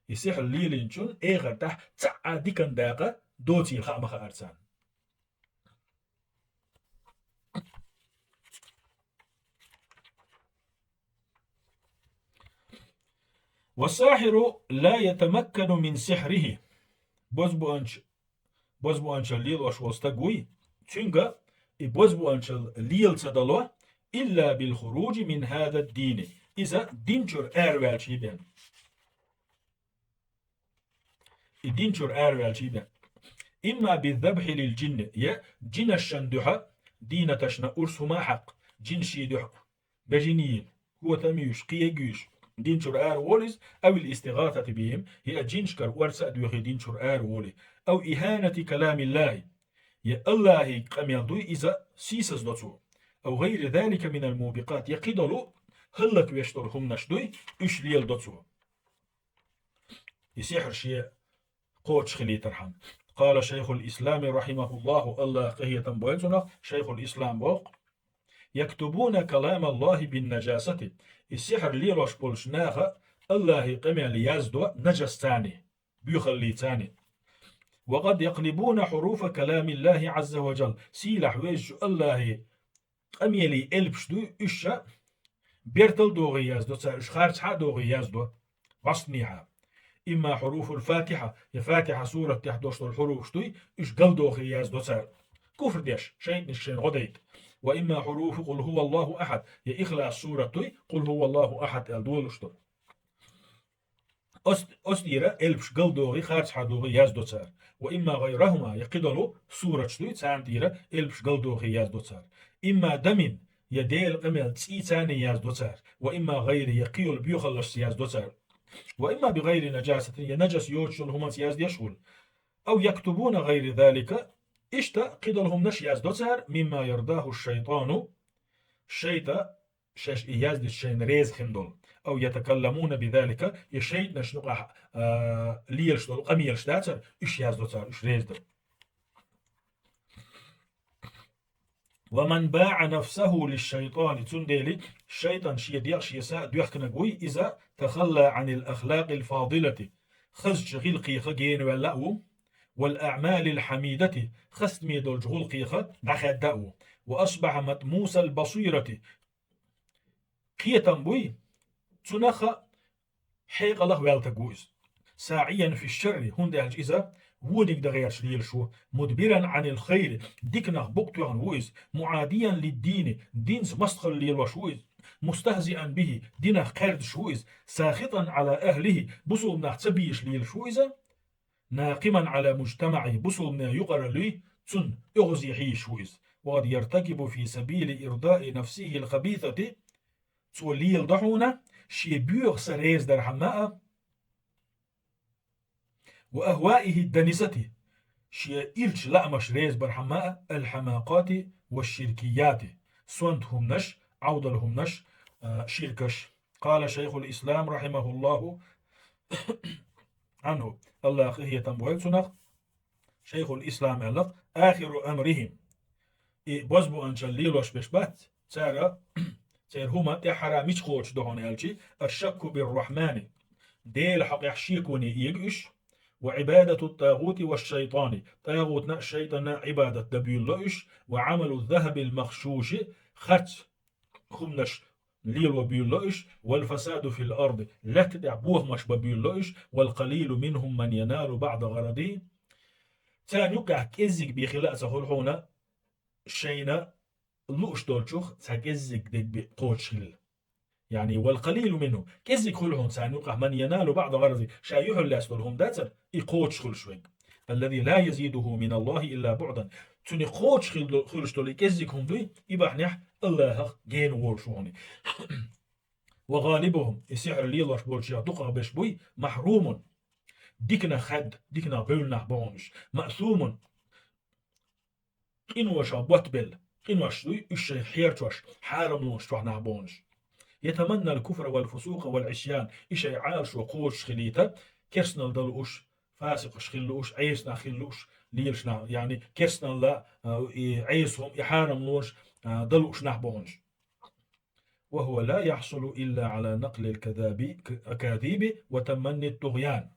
И сихьр лелийначунна эхартахь цхьа а дикан дакъа доцийла хаа ма-хаара царна. والساحر لا يتمكن من سحره. Бозбуанч-, бозбуанчалла лелош волу стаг вуй, цуьнга и бозбуанчалла лела ца дало, إلا بالخروج من هذا الدين. Иза дин чуьра араваьлча бен. И дин чуьра араваьлча бен. إما بالذبح للجن, я джинашна дуьхьа дийнаташна урс хӀума хьакха, джинашна дуьхьа бежанийн, хӀоттам а юьйш, кхин а юьйш, дин чуьра ара волу иза, أو الاستغاثة بهم, я а джинашкара орца а доьхий дин чуьра ара волий, أو إهانة كلام الله, я Аллахьан къамел дуй иза сийсаздо цо, أو غير ذلك من الموبقات, я кхидолу хӀаллаквеш долу хӀуманаш дуй, уьш леладо цо. И сихьр шен кхочушхилийтархьама. قال شيخ الإسلام رحمه الله, Аллахь къинхетам бойла цунах, шайхул-ислам боху: يكتبون كلام الله بالنجاسة. И сихьр лелош болчу наха Аллахьан къамел яздо нажас царний, боьхаллий царний. وقد يقلبون حروف كلام الله عز وجل. Сийлахь везачу Аллахьан къамелий элпаш дуй, уьш ша бертал догӀий яздо цара, уьш харцхьа а догӀий яздо, вастнихьа. إما حروف الفاتحة, я Фатихьа сурат тӀехь долуш долу хьуруфаш дуй, уьш галдохий яздо цара. Куфр деш, шайтанаш шайна гӀо дайта. وإما حروف قل هو الله أحد, я Ихлас сурат дуй, قل هو الله أحد аьлла долуш ду. Оц-, оцу тӀера элпаш галдохий, харцхьа догӀий яздо цара. وإما غيرهما, я кхидолу сураташ дуй, царна тӀера элпаш галдохий яздо цара. إما دم, я Делан къамел цӀий царний яздо цара. وإما غيره, я кхин йолу боьхаллашца яздо цара. وإما بغير نجاسة, я нажас йоцуш йолу хӀуманца яздеш а волу. أو يكتبون غير ذلك, иштта кхидолу хӀуманаш яздо цара, مما يرضاه الشيطان, шайтан шаьш и яздича шайна реза хин долу. أو يتكلمون بذلك, я шайтанаш юкъахь, а, лелаш долу къамелаш дацара, уьш яздо цара, уьш реза ду. ومن باع نفسه للشيطان, цундела шайтан шен дегӀ шен са доьхкинарг вуй иза, تخلى عن الأخلاق الفاضلة, хазачу гӀиллакхех генаваьлла а ву, والأعمال الحميدة, хастаме долчу гӀуллакхех дӀахаьдда а ву, وأصبح مطموس البصيرة, кхетам буй, цунах а хьекъалах ваьлла стаг ву иза. ساعيا في الشر, хӀунда аьлча иза вониг дан гӀерташ лелаш ву, مدبرا عن الخير, диканах букъ тоьхна ву иза, معاديا للدين, динца мостагӀалла лелош ву иза, مستهزئا به, динах кхаьрдаш ву иза, ساخطا على أهله, бусулба нах ца безаш лелаш ву иза, ناقما على مجتمعه, бусулбанийн юкъараллий цунна оьгӀазе хьийзаш ву иза. وقد يرتكب في سبيل إرضاء نفسه الخبيثة, цо леладо хьуна, шен боьха са реза дархьама а, وأهوائه الدنسة, шен ирча лаамаш реза бархьама а, الحماقات والشركيات, сонта хӀуманаш, Ӏовдал хӀуманаш, а, ширкаш. قال شيخ الإسلام رحمه الله عنه, АллахӀ къахетам бойла цунах, Шайхул Ислам аьлла: آخر أمرهم, и бозбуунчал лелош беш бац цара, церан хӀума тӀехьара мича кхочуш ду хьуна аьлча, الشك بالرحمن, Делан хьокъехь шеконе эга уьш, وعبادة الطاغوت والشيطان, тӀагӀутна а, шайтӀанна а Ӏибадат дан буьйлало уьш, وعمل الذهب المغشوش, харц хӀуманаш лело буьйлало уьш, والفساد في الأرض, лаьтта тӀехь бохамаш бан буьйлало уьш, والقليل منهم من ينال بعض غرضه. Царна юкъехь кӀеззиг бен хила а ца хуьлу хьуна, шайна лууш долчух цхьа кӀеззиг дерг бен кхочуш хилла. Яъни, والقليل منهم, кӀеззиг хуьлу хьуна царна юкъахь, من ينال بعض غرضه, ша юьхьарлаьцна долу хӀума дацара, и кхочуш хуьлуш верг. الذي لا يزيده من الله إلا بعدا. Цуьнан кхочуш хила до-, хуьлуш долу и кӀеззиг хӀума дуй, и бахьанехь АллахӀах гена волуш ву хьуна. وغالبهم, и сихьр лелош болчех дукхахберш буй, محروم, диканах хаьдда, диканах бевлла нах бу хьуна уьш. مأثوم, къиношах ботт белла, къинош дуй уьш шайн хьерчош, хьарамлонаш чохь нах бу хьуна уьш. يتمنى الكفر والفسوق والعصيان, и шайн Ӏалашо кхочуш хилийта, керстанал дан лууш, фасикъаш хила лууш, Ӏеса нах хила лууш, лелаш нах, яъни керстаналла, а, и Ӏеса хӀума, и хьарамлонаш, а, дан лууш нах бу хьуна уьш. وهو لا يحصل إلا على نقل الكذاب-, الأكاذيب وتمني الطغيان.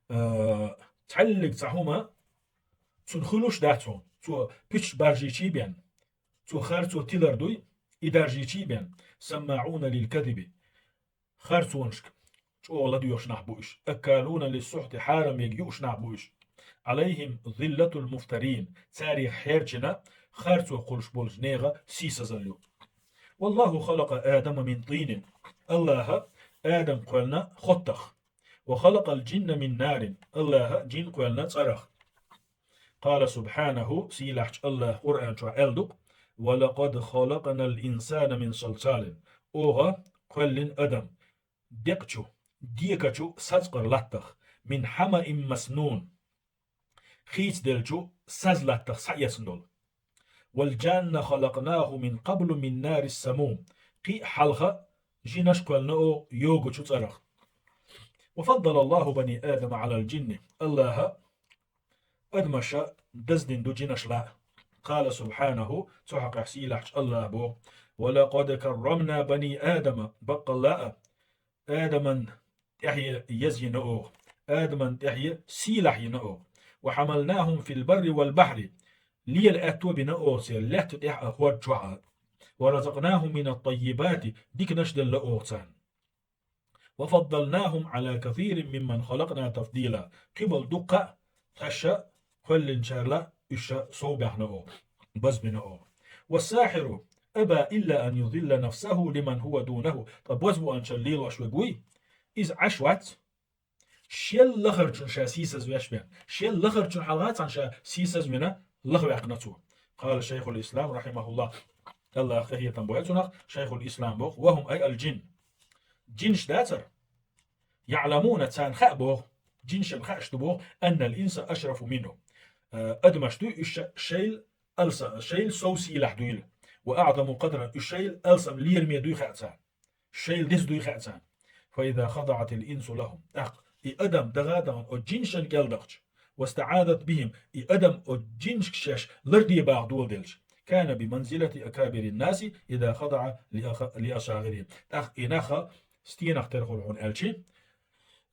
Э, цхьаьллиг цхьа хӀума цунна хуьлуш дац хьуна. Цо пуьчаш баржийчий бен, цо харцо тилар дуй, и даржийчий бен. سماعون للكذب, харцонашка чӀогӀа ладоьгӀуш нах бу уьш. أكالون للسحت, хьарам ерг юуш нах бу уьш. عليهم ظلة المفترين, царех хьерчина харцо кхуллуш болчу нехан сийсазалла ю. والله خلق آدم من طين, АллахӀа Адам кхоьллина хоттах. وخلق الجن من نار, АллахӀа джин кхоьллина цӀарах. قال سبحانه, сийлахьчу АллахӀа Къуръан чохь аьлла ду: ولقد خلقنا الإنسان من صلصال, оха кхоьллина адам декъачу, декачу сацкъар латтах, من حمإ مسنون, хийцаделлачу саз латтах схьаэцна долу. والجان خلقناه من قبل من نار السموم, кхин а хьалха жинаш кхоьллина оха йогучу цӀарах. وفضل الله بني آدم على الجن, АллахӀа адамаша даздина ду жинаш лаа. قال سبحانه, цу хьокъехь сийлахьчу АллахӀа боху: ولقد كرمنا بني آدم, баккъалла а Адаман тӀаьхье еза йина оха, Адаман тӀаьхье сийлахь йина оха. وحملناهم في البر والبحر, лела аьтто бина оха церан, лаьтта тӀехь а, хӀорда чохь а. ورزقناهم من الطيبات, диканаш делла оха царна. وفضلناهم على كثير ممن خلقنا تفضيلا, кхин болу дуккха а тхаьш кхоьллинчарла уьш сов баьхна оха, базбина оха. والساحر أبى إلا أن يذل نفسه لمن هو دونه. Ткъа бозбуунчалла лелош верг вуй, иза Ӏаш вац, шел лахарчун ша сийсаз веш бен, шел лахарчун хьалха цхьана ша сийсаз вина лахваьккхина цо. قال شيخ الإسلام رحمه الله, АллахӀа къахетам бойла цунах, Шайхул Ислам боху: وهم أي الجن, жинаш дацара, يعلمون, царна хаьа боху, жинашна хаьаш ду боху, أن الإنس أشرف منه, э, адамаш дуй уьш шайла алса-, шайла сов сийлахь дуйла, وأعظم قدرا, уьш шайла алсам лераме дуй хаьа царна, шайла деза дуй хаьа царна. فإذا خضعت الإنس لهم, тӀаккха и адам дагӀа а дахана оцу жинашна кӀел дахча, واستعاذت بهم, и адам оцу жинашка шаьш ларде баха доладелча, كان بمنزلة أكابر الناس إذا خضع لأخ-, لأصاغرهم. ТӀаккха и нах стенах тера хуьлу хьуна аьлча,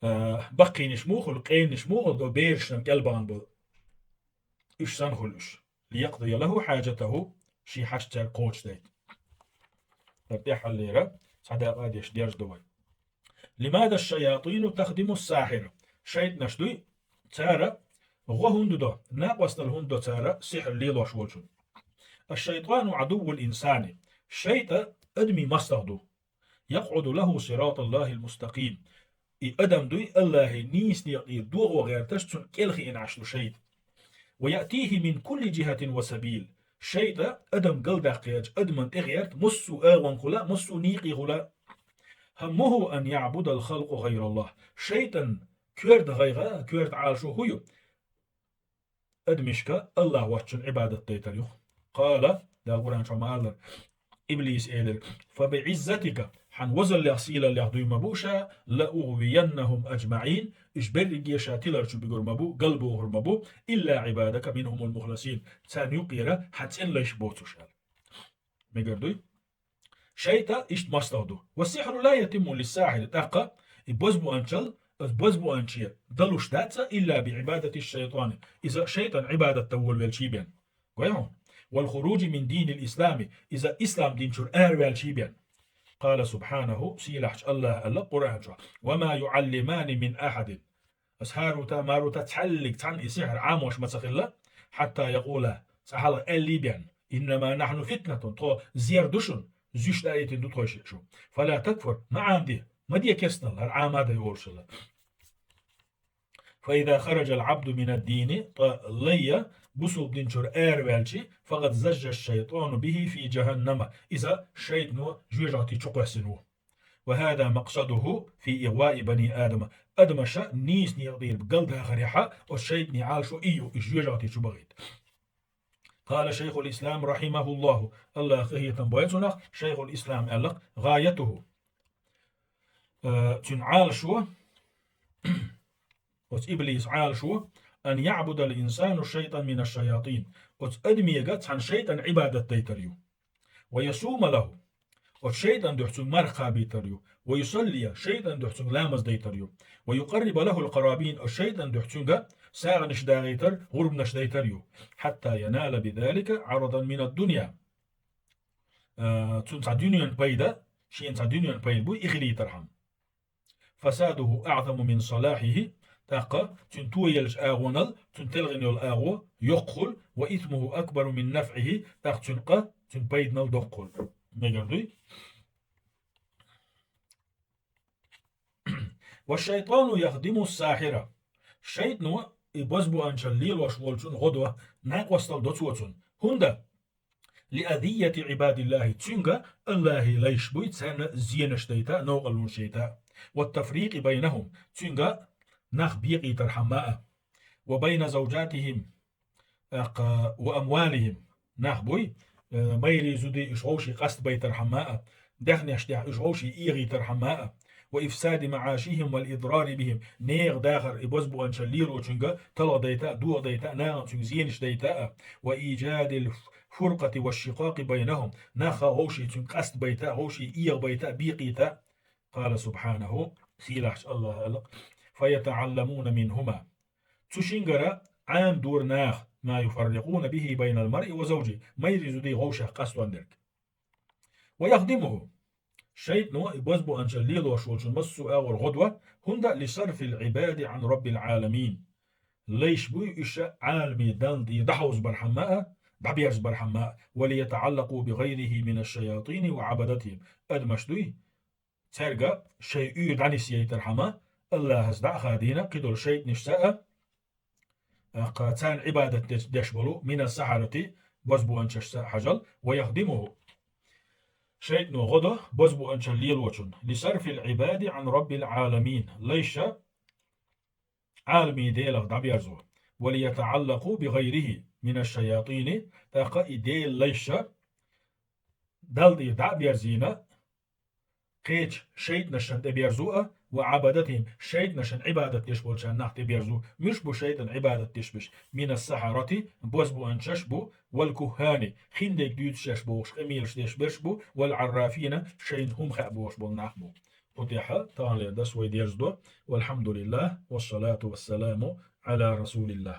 а, баккхийнаш муха хуьлу, къенанаш муха хуьлу, до берашна кӀел бахана болу. Уьш санна хуьлу уьш. ليقضي له حاجته, шен хьашт цаьрга кхочушдайта. ХӀара тӀаьххьаллера цхьа дакъа а деш дерзадо вай. لماذا الشياطين تخدم الساحر؟ ШайтӀанаш дуй, цара гӀо хӀунда до, накъосталла хӀунда до цара сихьр лелош волчун? الشيطان عدو الإنسان. ШайтӀа адамийн мостагӀа ду. يقعد له صراط الله المستقيم. И адам дуй, АллахӀан нийса некъий догӀо гӀерташ, цунна кӀел хиъна Ӏаш ду шайтӀа. ويأتيه من كل جهة وسبيل. ШайтӀа адам галдаккха гӀерташ, адаман тӀе гӀерта, массо а агӀонхула, массо а нийкъехула. همه أن يعبد الخلق غير الله. ШайтӀан коьрта гӀайгӀа, коьрта Ӏалашо хӀун ю? Адамашка АллахӀ воацачун Ӏибадат дайтар ю. قال, Дала Къуръан чу ма-аллара, иблис элира: فبعزتك, хьан возаллех, сийлаллех дуй ма бу ша, لأغوينهم أجمعين, уьш берриге ша тилар чу буьгур ма бу, галбохур ма бу, إلا عبادك منهم المخلصين, царна юкъера хьан цӀена лайш боцуш аьлла. Мегар дуй? ШайтӀа иштта мостагӀа ду. والسحر لا يتم للساحر, тӀаккха и бозбуанчал, бозбуанче далуш дац а, إلا بعبادة الشيطان, иза шайтӀан Ӏибадат дан волавелчий бен. Гой хьуна? والخروج من دين الإسلام, иза ислам дин чура араваьлчий бен. قال سبحانه, сийлахьчу АллахӀа аьлла Къуръан чу: وما يعلمان من أحد. Аса ХӀарута, Марута цхьаьллиг цхьаьна и сихьр Ӏамош ма ца хилла, حتى يقولا, цкъа хьалха аьллий бен: إنما نحن فتنة, тхо зер ду шуна, зуьш даийтина ду тхо шу. فلا تكفر, ма Ӏамаде, ма де керстанал, хӀара Ӏама дай олуш хилла. فإذا خرج العبد من الدين, ткъа лай бусулба дин чура араваьлча, فقد زج الشيطان به في جهنم, иза шайтӀано жоьжахати чу кхоьссина ву. وهذا مقصده في إغواء بني آدم. Адамаша нийса некъа тӀера галдахарехьа, оцу шайтӀанан Ӏалашо и ю, и жоьжахати чу бахийта. قال شيخ الإسلام رحمه الله, АллахӀа къинхетам бойла цунах, Шайхул-Ислам аьлла: غايته. Э, цуьнан Ӏалашо, оцу иблисан Ӏалашо: أن يعبد الإنسان شيطانا من الشياطين. Оцу адамега цхьана шайтӀан Ӏибадат дайтар ю. ويصوم له. Оцу шайтӀан дуьхьа цуьнга марха кхабийтар ю. ويصلي, шайтӀан дуьхьа цуьнга ламаз дайтар ю. ويقرب له القرابين, оцу шайтӀан дуьхьа цуьнга сагӀанаш дагӀийтар, гӀурбанаш дайтар ю. حتى ينال بذلك عرضا من الدنيا. Э, цуьнан цхьа дуьненан пайда, шена цхьа дуьненан пайда буй и хилийтархьама. فساده أعظم من صلاحه, тӀаккха цуьнан тоеллачу агӀонал цуьнан телхина йолу агӀо йоккха хуьлу, وإثمه أكبر من نفعه, тӀаккха цуьнан къа, цуьнан пайданал доккха хуьлу. Мегар дуй? والشيطان يخدم الساحر. ШайтӀано и бозбуанчалла лелош волчун гӀо до, накъосталла до цо цунна. ХӀунда? لأذية عباد الله, цуьнга АллахӀан лайш буй, царна зенаш дайта, новкъарлонаш яйта. والتفريق بينهم, цуьнга нах бекъийтархьама а. وبين زوجاتهم, тӀаккха, وأموالهم, нах буй, э, майрий, зудий, уьш вовший къастабайтархьама а, даьхнеш тӀехь уьш вовший эгӀийтархьама а. وإفساد معاشهم والإضرار بهم, нехан дахар и бозбуанчалла лелочуьнга талха дайта а, доха дайта а, нахана цуьнга зенаш дайта а. وإيجاد الفرقة والشقاق بينهم, нах вовший цуьнга къастабайта а, вовший эгӀабайта а, бекъийта а. قال سبحانه, сийлахьчу АллахӀа аьлла: فيتعلمون منهما. Цу шингара Ӏамадора наха ما يفرقون به بين المرء وزوجه, майрий, зудий вовшех къастон дерг. ويخدمه. ШайтӀано и бозбуанчалла лелош волчун массо а агӀор гӀо до, хӀунда? لصرف العباد عن رب العالمين. Лайш буй уьш Ӏаламийн Далла тӀера дӀахьовзабархьама а, дӀаберзабархьама а. وليتعلقوا بغيره من الشياطين وعبدتهم. Адамаш дуй, цаьрга шайн уьйр дӀанисъяйтархьама, АллахӀаца дӀа а хадийна, кхидолу шайтӀанашца а, тӀаккха царна Ӏибадат деш, деш болу, من السحرة, бозбуанчашца а хьажал, ويخدمه. ШайтӀано гӀо до бозбуанчалла лелочун, لصرف العباد عن رب العالمين, лайша Ӏаламийн Делах дӀаберзо. وليتعلقوا بغيره من الشياطين, тӀаккха и Делан лайша Далла тӀера дӀа а берзийна, кхечу шайтӀанашна тӀе берзо а, وعبدتهم, шайтӀанашна Ӏибадат деш болчарна нах тӀе берзо. Муьш бу шайтӀанна Ӏибадат деш берш? من السحرة, бозбуанчаш бу, والكهان, хиндерг дуьйцуш еш бохуш къамелаш деш берш бу, والعرافين, шайна хӀума хаьа бохуш болу нах бу. Кху тӀехь таханлера дарс вай дерзадо. والحمد لله والصلاة والسلام على رسول الله.